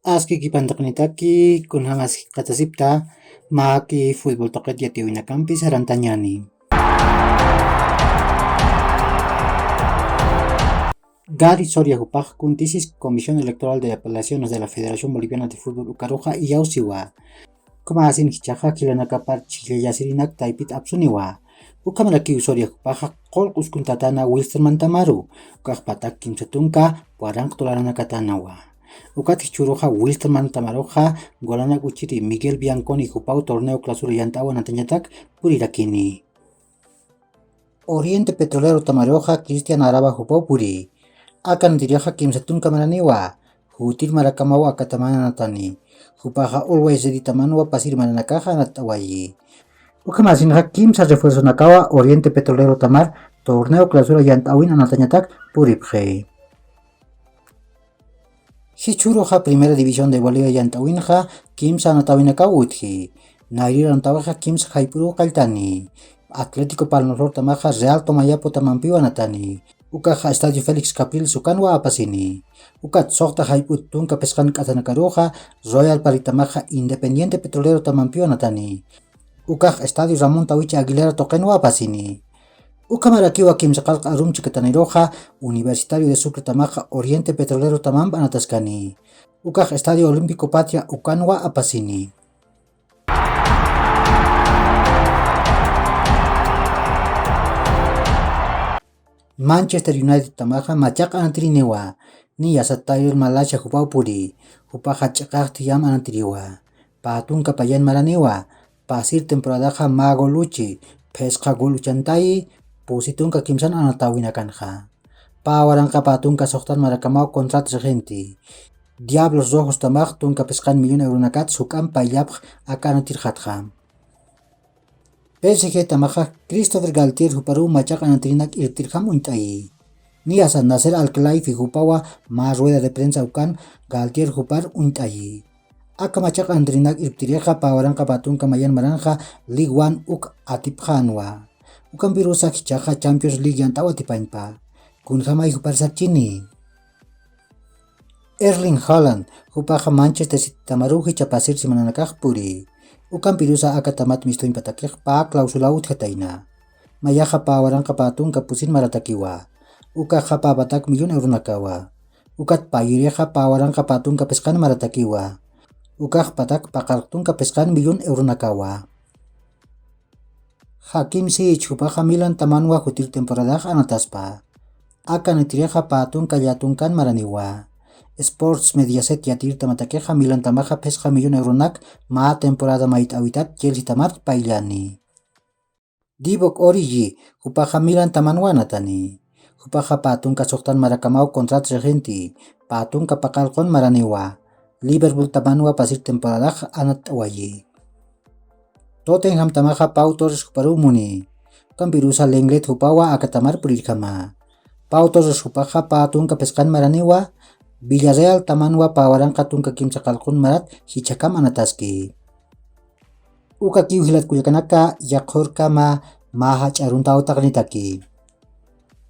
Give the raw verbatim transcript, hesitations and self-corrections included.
Aski kipantaqnitaki, kunjamas qatasipta, maki fútbol tuqit yatiyawinakampi sarantañani. Gary Soria jupax kuntisis Comisión Electoral de Apelaciones de la Federación Boliviana de Fútbol ukaruxa iyawsiwa. Ukhamasin jichhaxa jilanakapar chhijllallasirinak taypit apsuniwa. Ukhamarakiw Soria jupaxa qullq'uskuntatana Wilsterman Tamaru, ukax patak kimsa tunka waranq dolaranakatanawa. Ukat jichhüruxa Wilsterman Tamaruxa golanak uchiri Miguel Bianconi jupaw torneo clausura yant'aw anatañatak purirakini. Oriente Petrolero Tamaruxa Cristian Araba jupaw puri. Aka anatirixa kimsa tunka maraniwa, jutir marakamaw akataman anatani. Jupaxa Always Ready Tamanwa pasir maranakaxa anat'awayi. Ukhamasinxa kimsa refuerzonakawa Oriente Petrolero Tamar torneo clausura yant'awin anatañatak puripxi. Jichhüruxa Primera División de Bolivia yant'awinxa kimsa anatawinakaw utji. Nayrïr anatawixa kimsa jayp'uruw qalltani. Atlético Palmaflor tamaxa Real Tomayapo tamampiw anatani. Ukaxa Estadio Félix Capriles ukanwa apasini. Ukat suxta jayp'ut tunka phisqan k'athanakaruxa Royal Pari tamaxa Independiente Petrolero tamampiw anatani. Ukax Estadio Ramón Tawichi Aguilera tuqinwa apasini. Ukhamarakiwa kimsa qallq arum chikataniruxa Universitario de Sucre tamaxa Oriente Petrolero tamamp anataskani. Ukax Estadio Olímpico Patria ukanwa apasini. Manchester United tamaxa machaq anatiriniwa, niyasa Tyler Malacia jupaw puri, jupaxa ch'iqax thiyam anatiriwa. Pä tunka payan maraniwa, pasir temporadaxa mä gol uchi, phisqa gol uchantayi, pusi tunka kimsan anatawinakanxa. Pä waranqa pä tunka suxtan marakamaw contrat vigente. Diablos Rojos tamax tunka phisqan millón euronakat suk'amp payllapx aka anatirxatxa. P S G tamaxa Christopher Galtier juparuw machaq anatirinak irptirjam uñt'ayi. Niyasa Nasser Al-Khelaifi jupawa mä rueda de prensa ukan Galtier jupar uñt'ayi. Aka machaq anatirinak irptirixa pä waranqa pä tunka mayan maranxa Ligue uno uk atipxänwa. Ukampirusa jichhaxa Champions League yant'aw atipañpa. Kunjamay jupar sapchini. Erling Haaland jupaxa Manchester City tamaruw jichha pasir semananakax puri. Ukampirusa aka tamat mistuñpatakix pä clausula utjatayna. Mayaxa pä waranqa pä tunka pusin maratakiwa. Ukaxa pä patak millón euronakawa. Ukat payirixa pä waranqa pä tunka phisqan maratakiwa. Ukax patak paqarq tunka phisqan millón euronakawa. Hakim Ziyech jupaxa Milan tamanwa jutir temporadax anataspa. Aka anatirixa pä tunka llätunkan maraniwa. Sports Mediaset yatir tamatakixa Milan tamaxa phisqa millón euronak mä temporada mayt'äwitat Chelsea tamat payllani. Divock Origi jupaxa Milan tamanwa anatani. Jupaxa pä tunka suxtan marakamaw contrat vigente, pä tunka paqarqun maraniwa. Liverpool tamanwa pasir temporadax anatt'awayi. Tottenham tamaxa Pau Torres juparuw muni. Ukampirusa Lenglet jupawa aka tamar purirjama. Pau Torres jupaxa pä tunka phisqan maraniwa, Villarreal tamanwa pä waranqa tunka kimsa qallqun marat jichhakam anataski. Ukakiw jilat kullakanaka, yaqhürkama mä jach'a aruntaw taqnitaki.